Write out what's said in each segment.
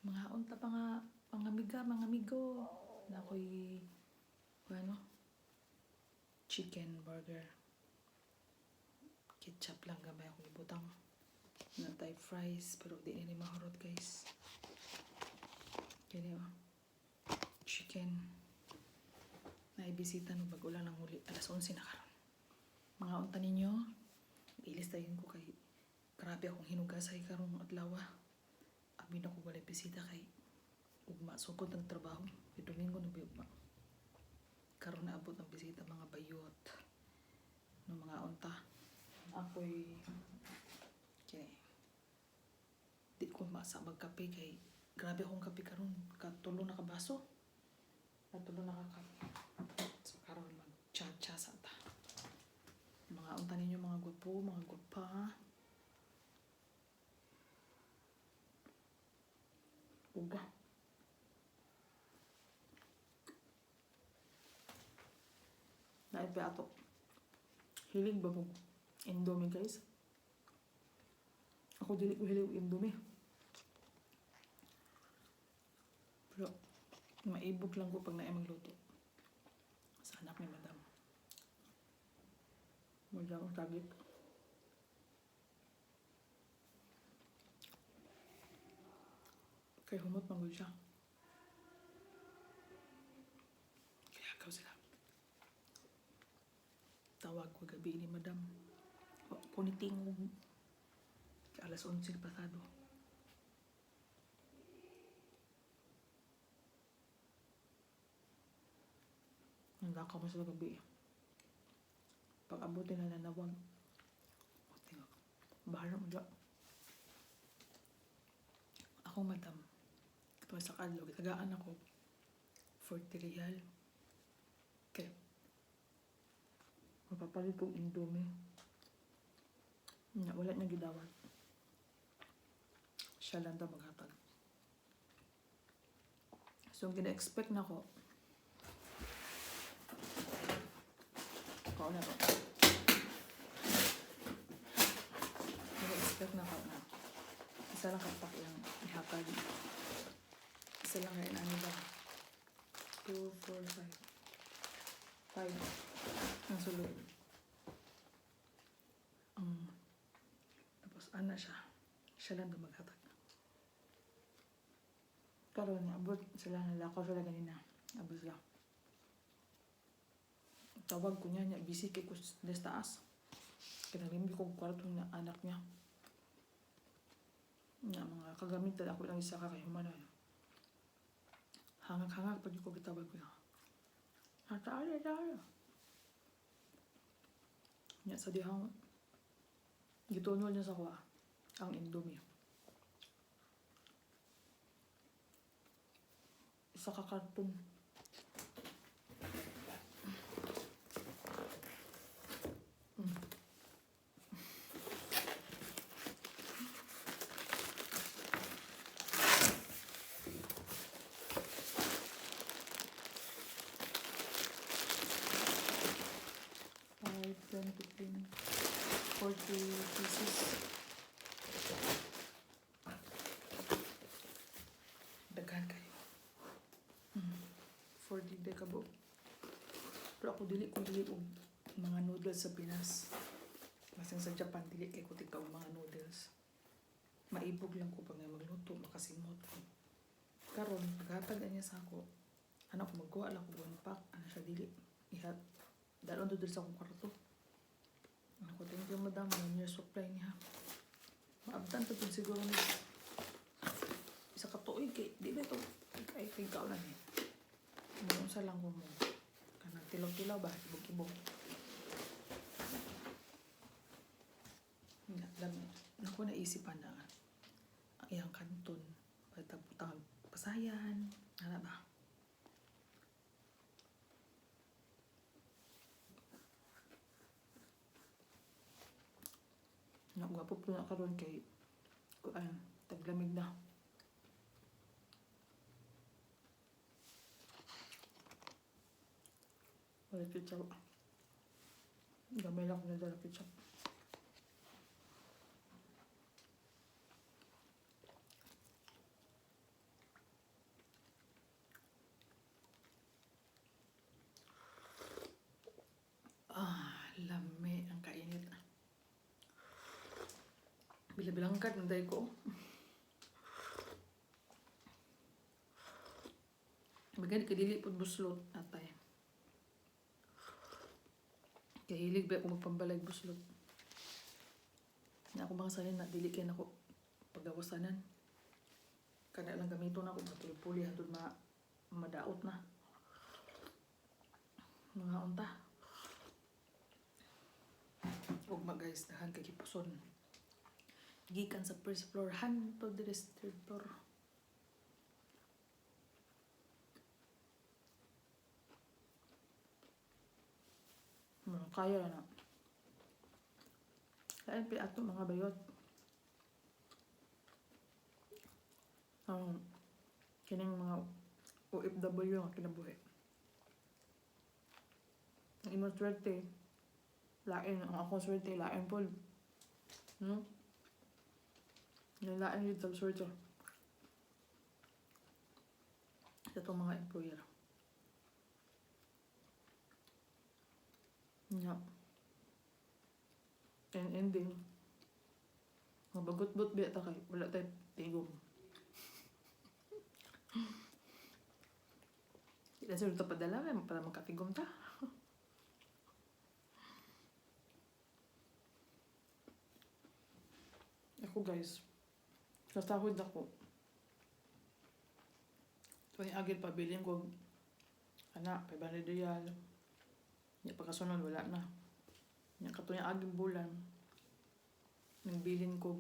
Mga unta pa nga, mga amiga, mga amigo. Na ako'y, ano, chicken burger. Ketchup lang gamay akong ibutang. Natay fries, pero di ni mahurot, guys. Kini oh. Chicken. Naibisita no bago lang nang huli. Alas 11 na karon. Mga unta ninyo, ilis tayo ko kay grabe akong hinugasay karong adlaw. Abi na ko walay bisita kay ugma sugod ang trabaho. Kay Domingo na ba ugma. Karon na abot ang bisita, mga bayot. No, mga unta. Ako'y kini. Di ko masa magkape kay grabe akong kape karon, katulo na ka baso. Katulo na ka kape. So karon mag cha-cha sa ta. Mga unta ninyo, mga gwapo, mga gwapa. Uga. Naip ato. Hilig ba mo Indomie, guys? Ako, dili ko hilig og Indomie. Pero maibog lang ko pag naay magluto. Sa anak ni Madam. Wala akong target. Kay humot man gud siya. Kaya agaw sila. Tawag ko gabi ni Madam. Wa ko ni tingog. Kay alas 11 pasado. Nandakaw mo sila gabi. Pag abot nila, nanawag. O, tingog. Bahala mo dyan. Ako, Madam. Ito sa kadlaw. Gitagaan ako. 40 real. Okay. Mapapalit kong Indomie. Nga, wala niya gidawat. Siya lang daw maghatag. So, ang gina-expect na ko, kaon na ko. Gina-expect na ko na isa lang kapak yung ihatag. Isa lang rin, ano ba? 2, 4, 5. 5. Ang sulod. Tapos, ana siya. Siya lang daw maghatag. Karon, abot sila, nalakaw sila ganina. Abot sila. Tawag ko niya, niya, busy kay ko sa taas. Kinalimbi ko kwarto na anak niya. Nga mga kagamit ako lang isa ka kay humana. Hangak-hangak pag ko gitawag ko. Nataala, taala. Nya sa dihang gitunol niya sa kuha ang Indomie. Isa ka karton. 5, 10, 15, 40 pieces. Daghan kayo. 40 de kabo. Pero ako, dili ko dili og mga noodles sa Pinas. Masin sa Japan, dili kay ko tika og mga noodles. Maibog lang ko pag na magluto, makasimot ko. Karon, paghatag niya sa ako, ano ko, magkuha lang ko one pack, ano siya, dili. Ihat, dalon to diri sa akong kwarto. Ano ko, "Thank you, Madam, one year supply niya." Maabtan to pud siguro ni isa ka tuig kay di ba ito kay kay kaulan eh. Mo lang ko mo kanang tilaw-tilaw ba, ibog-ibog. Nga, lami. Naku, naisipan na ang iyang kanton. Pagtagputang pasayan. Ano ba? Nga, gwapo po na karon kay kuan, taglamig na. Wala ketchup. Gamay lang ako nadala ketchup. Bilabilangkad ng day ko. Magani kay dili pud buslot atay. Kay hilig ba ako magpambalay buslot. Na ako mga sanin na dili kay nako pagawasanan. Kana lang gamiton nako mapuli-puli hantod ma madaot na. Mga unta. Ugma guys, daghan kay gipuson. Gikan sa first floor hantod diri sa third floor. Kaya na. Lain pa ato mga bayot. Ang kining mga OFW nga kinabuhi. Ang imong swerte, lain. Ang akong swerte, lain pod. No? Lain yun tal swerte sa itong mga employer. Yeah. And ending, mabagot-bot biya ta kay wala tay tigom. Di na siguro ta padala may para makatigom ta. Ako guys, kasahod ako. Tuwing agil pabilin ko ana 500 riyal. Nya pagkasunod wala na. Nya katunyang aging bulan, nagbilin ko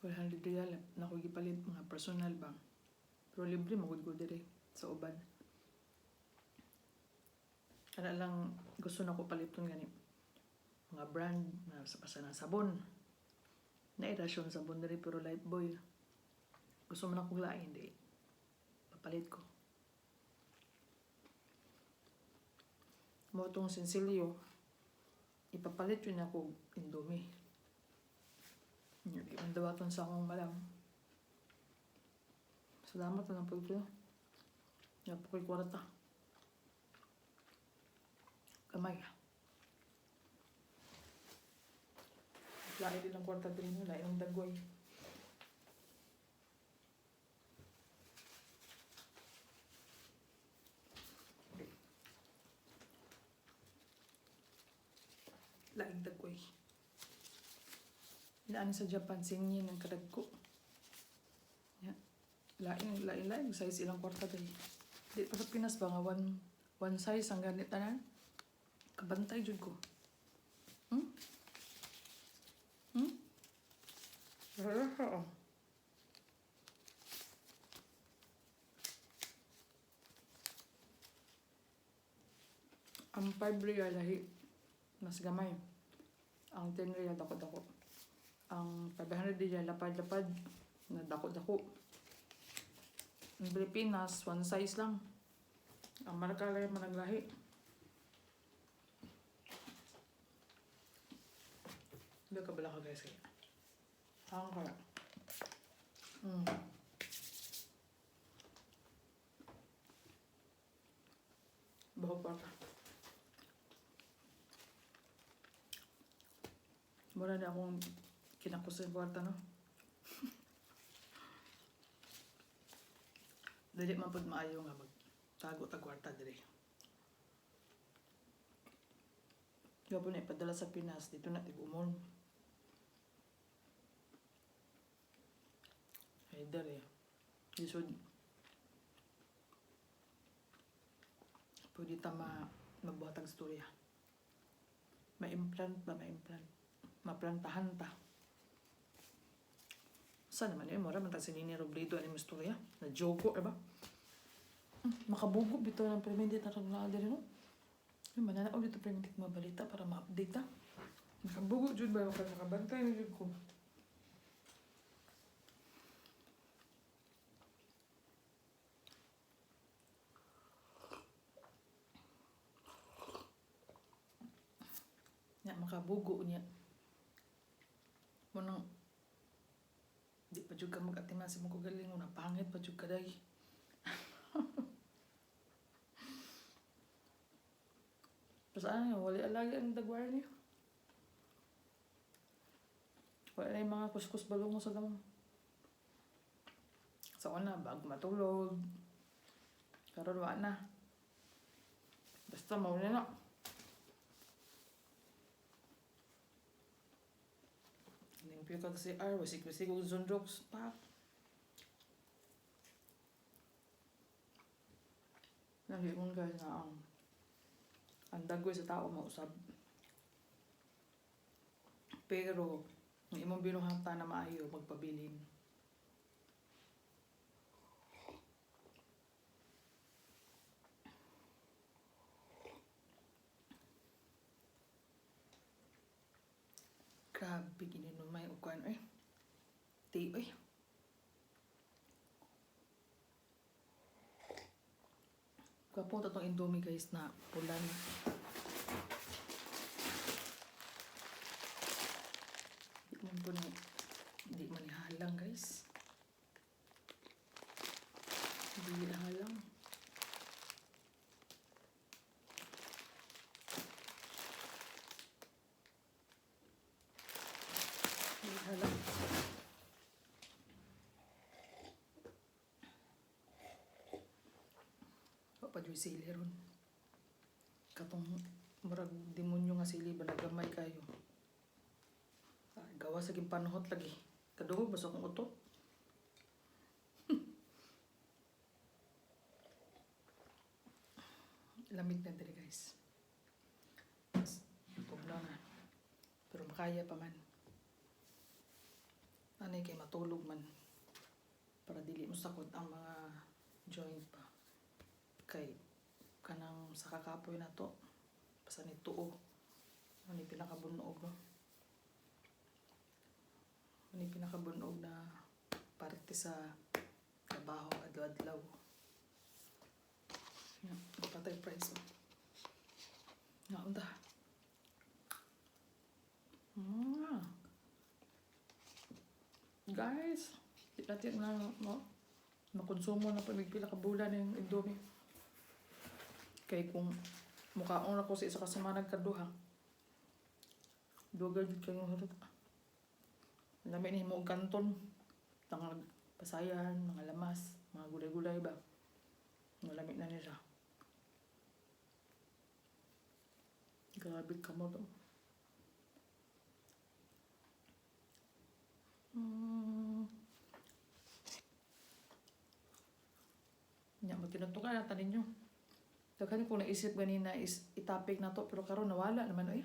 100 riyal na ko gipalit mga personal ba. Pero libre magud ko diri sa uban. Ana lang gusto na ko paliton gani. Mga brand na sa basta na sabon. Nairasyon sabon diri pero Lifebuoy. Gusto man akong lain di. Papalit ko. Mo tong sinsilyo, ipapalit yun ako Indomie. Hindi man dawaton sa akong malam. Salamat na lang po ito. Nga po ko'y kwarta. Kamay. Lain din ang kwarta din yun. Lain ang dagway. Laing dagway. Ilaan sa Japan, sinyin ang kadagko. Ya. Lain, lain, lain. Size ilang kwarta day. Di pa sa Pinas ba nga one size ang ganit tanan? Kabantay jud ko. Hmm? Hmm? Oo. Ang 5 riyal lahi mas gamay. Ang 10 riyal dako-dako. Ang 500 riyal lapad-lapad na dako-dako. Ang Pilipinas, one size lang. Ang marka lang managlahi. Hindi ka bala ka guys kaya. Ang kaya. Baho pa ka. Mura na akong kinakos sa kwarta, no? Dili man pud maayo nga magtago ta kwarta diri. Gapon na ipadala sa Pinas, dito na tig-umon. Ay, dere. Lisod. Pwede ta magbuhat ang storya. Ma-implant ba? Ma-implant. Maplantahan ta. Saan naman yun? Mura man ta si Nini Robredo ani mo istorya. Na joke ko, diba? Makabugo bitaw ng permindit na rin diri no? Ay, mananaw dito permindit mga balita para ma-update ta. Nakabugo jud ba ako nakabantay na jud ko. Nya makabugo niya. Munang di pa jud ka mag-atiman sa imong kagalingon, na pangit pa jud ka day. Basta ano, wali alagi ang dagwar niyo. Wala na yung mga kuskus balungo sa damo. Sa una, bago matulog. Karon wala na. Basta mauna na. Limpyo kag CR, wasik-wasik og Zonrox, pak. Nahiingon guys na ang dagway sa tao mausab. Pero ang imong binuhatan na maayo magpabilin. Grabe gininumay og kuan oy. Tea oy. Gwapo to tong Indomie, guys, na pula na. Di man po ni di man halang, guys. Di halang. Di halang. Wa pa juy sili ron. Katong murag demonyo nga sili ba, nagamay kayo. Ah, gawa sa panuhot lagi. Kadungog ba sa akong utot? Lamig na diri, guys. Tugnaw na. Pero makaya pa man. Anay kay matulog man. Para dili mo sakot ang mga joint pa. Kay kanang sa kakapoy na to. Basta ni tuo. Ano yung pinakabunog, no? Ano yung pinakabunog na parte sa trabaho adlaw-adlaw. Yeah, patay price oh. Nga unta. Guys, di natin na no, makonsumo na pa pila ka bulan yung Indomie. Kay kung mukaon ako sa isa ka semana kaduha. Dugay jud kayo harot. Lami ni mo og kanton. Tangag pasayan, mga lamas, mga gulay-gulay ba. Malami na nila. Grabe ka mo to. Nya magtinutukan na ninyo. Daghan ko naisip ganina is i-topic na to, pero karon nawala naman oy.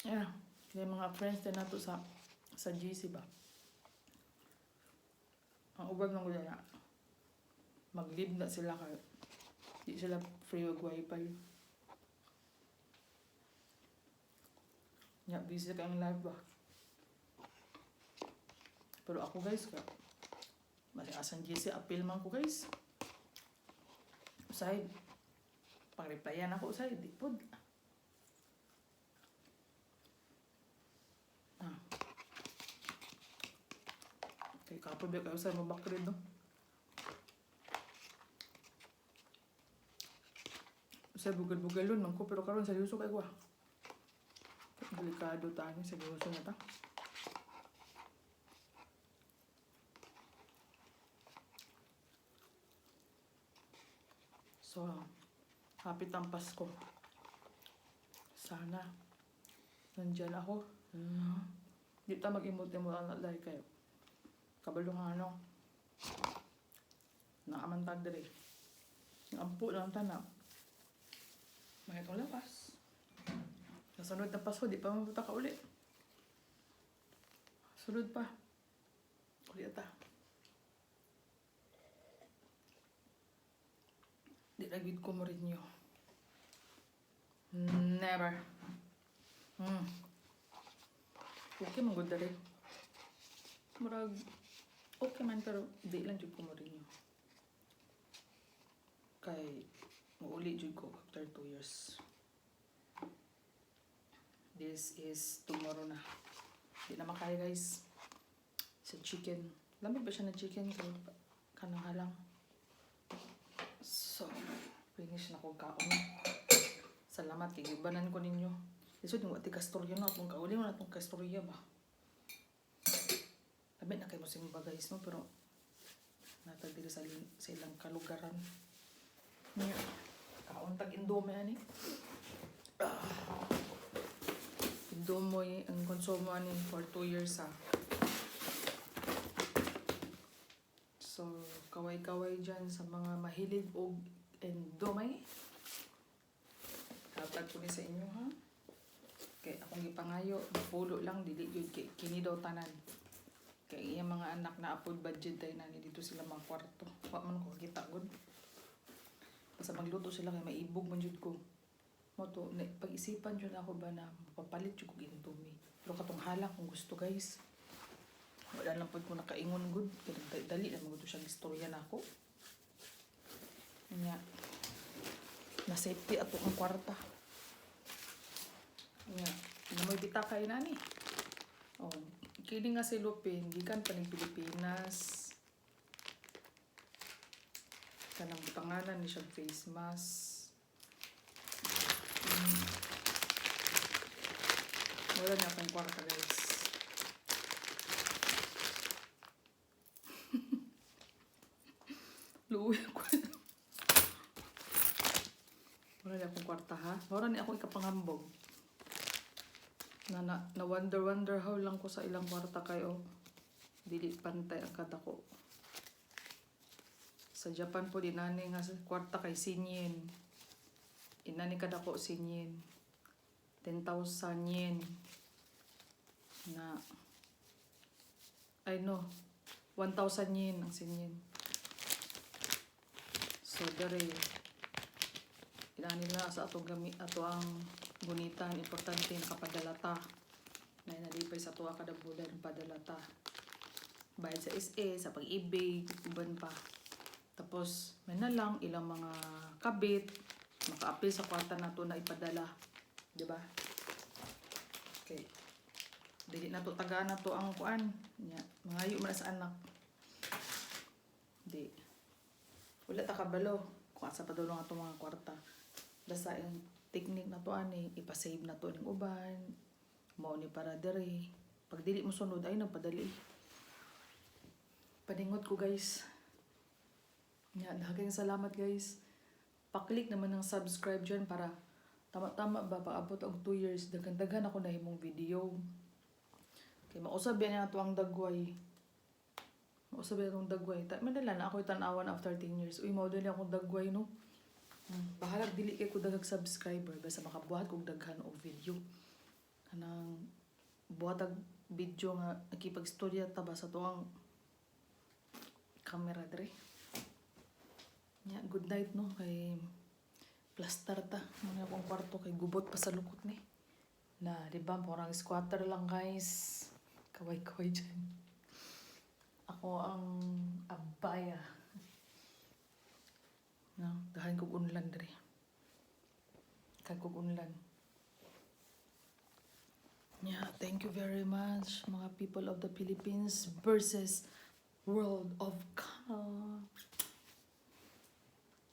Yeah, kaya mga friends din nato sa GC ba. Ang uban ng na mag-leave na sila kay di sila free og wifi. Nya busy ka ang live ba. Pero ako, guys, ka Mali asan GC appeal man ko, guys. Usay pang-replyan ako usay di pod. Ah. Kay kapoy ba kayo sa mabakrid, no? Usay bugal-bugalon man ko, pero karon seryoso kay ko ah. Delikado tayo, seryoso na ta. So, hapit ang Pasko. Sana nandyan ako. Di ta mag-imot-imot ang dahil kayo. Kabalo nga ano. Naamantag diri. Ampo lang ta na. Mga itong lapas. Sa sunod na Pasko, di pa mapunta ka uli. Sunod pa. Uli ata. Di lagi ko mo rin. Never. Okay man gud dali. Murag okay man, pero di lang jud ko mo rin. Kay muuli jud ko after 2 years. This is tomorrow na. Di na makaya, guys. Sa chicken. Lamig ba siya na chicken? Kay kanang halang. So, finish na ko kaon. Salamat kay gibanan ko ninyo. Lisod yung ati kastorya no, atong kauli mo na atong kastorya ba. Labi na kay mo simba, guys, no, pero natag diri sa ilang kalugaran. Nya, kaon tag Indomie ani. Ah. Indomie ang konsumo ani for 2 years ah. So, kaway-kaway dyan sa mga mahilig og Indomie. Hatag ko ni sa inyo ha. Kay akong gipangayo, mapulo lang, dili gyud kay kini daw tanan. Kay iyang mga anak na apod budget tayo na dito sila mga kwarto. Wa man ko kita gud. Basta magluto sila kay maibog man jud ko. Mo to, na, pag-isipan jud ako ba na mapapalit jud kog Indomie. Pero katong hala kung gusto, guys. Wala lang pod ko nakaingon gud. Kay dali lang magud siyang istorya nako. Nya. Na safety ato ang kwarta. Nya, namoy bitaka nani. Oh, kini nga si Lupin, gikan pa ning Pilipinas. Kanang butanganan ni siya face mask. Wala na akong kwarta, guys. Luoy ako. Wala na akong kwarta ha. Wala ni ako ikapangambog. Na wonder wonder how lang ko sa ilang kwarta kayo. Dili pantay ang kadako. Sa Japan po dinani nga sa kwarta kay 1000 yen. Inani kadako 1000 yen. 10,000 yen. Na ay no, 1,000 yen ang 1000 yen. So dere inani na sa atong gami ato ang gunitan, importante nakapadala ta. Na nalipay sa tuwa kada bulan padala ta. Bayad sa SA, sa Pag-IBIG, uban pa. Tapos may na lang ilang mga kabit maka-apil sa kwarta nato na ipadala, di ba? Okay. Dili na to tagaan na to ang kuan. Nya, mangayo man na sa anak. Di. Wala ta kabalo kung asa padulong atong mga kwarta. Basta ang technique na to ani, ipasave na to ning uban. Mao ni para dere. Pag dili mo sunod ay nagpadali. Paningot ko, guys. Nya, daghang salamat, guys. Pa-click naman ng subscribe dyan para tama-tama ba paabot og 2 years, daghan-daghan ako nahimong video. Kay mausab yan ato ang dagway. Mausab yan atong dagway. Ta madala na ako tan-awan after 10 years. Uy, mao dali akong dagway no. Bahalag dili kay ko daghang subscriber basta makabuhat kog daghan og video. Kanang buhat og video nga nakipag-istorya ta ba sa tuang camera dre. Ya, good night no kay plaster ta. Muna akong kwarto kay gubot pa sa lukot ni. Na, di ba? Parang squatter lang, guys. Kaway-kaway dyan. Ako ang abaya. No, dahan kog unlan dre. Kag kog unlan. Yeah, thank you very much, mga people of the Philippines versus World of Ka.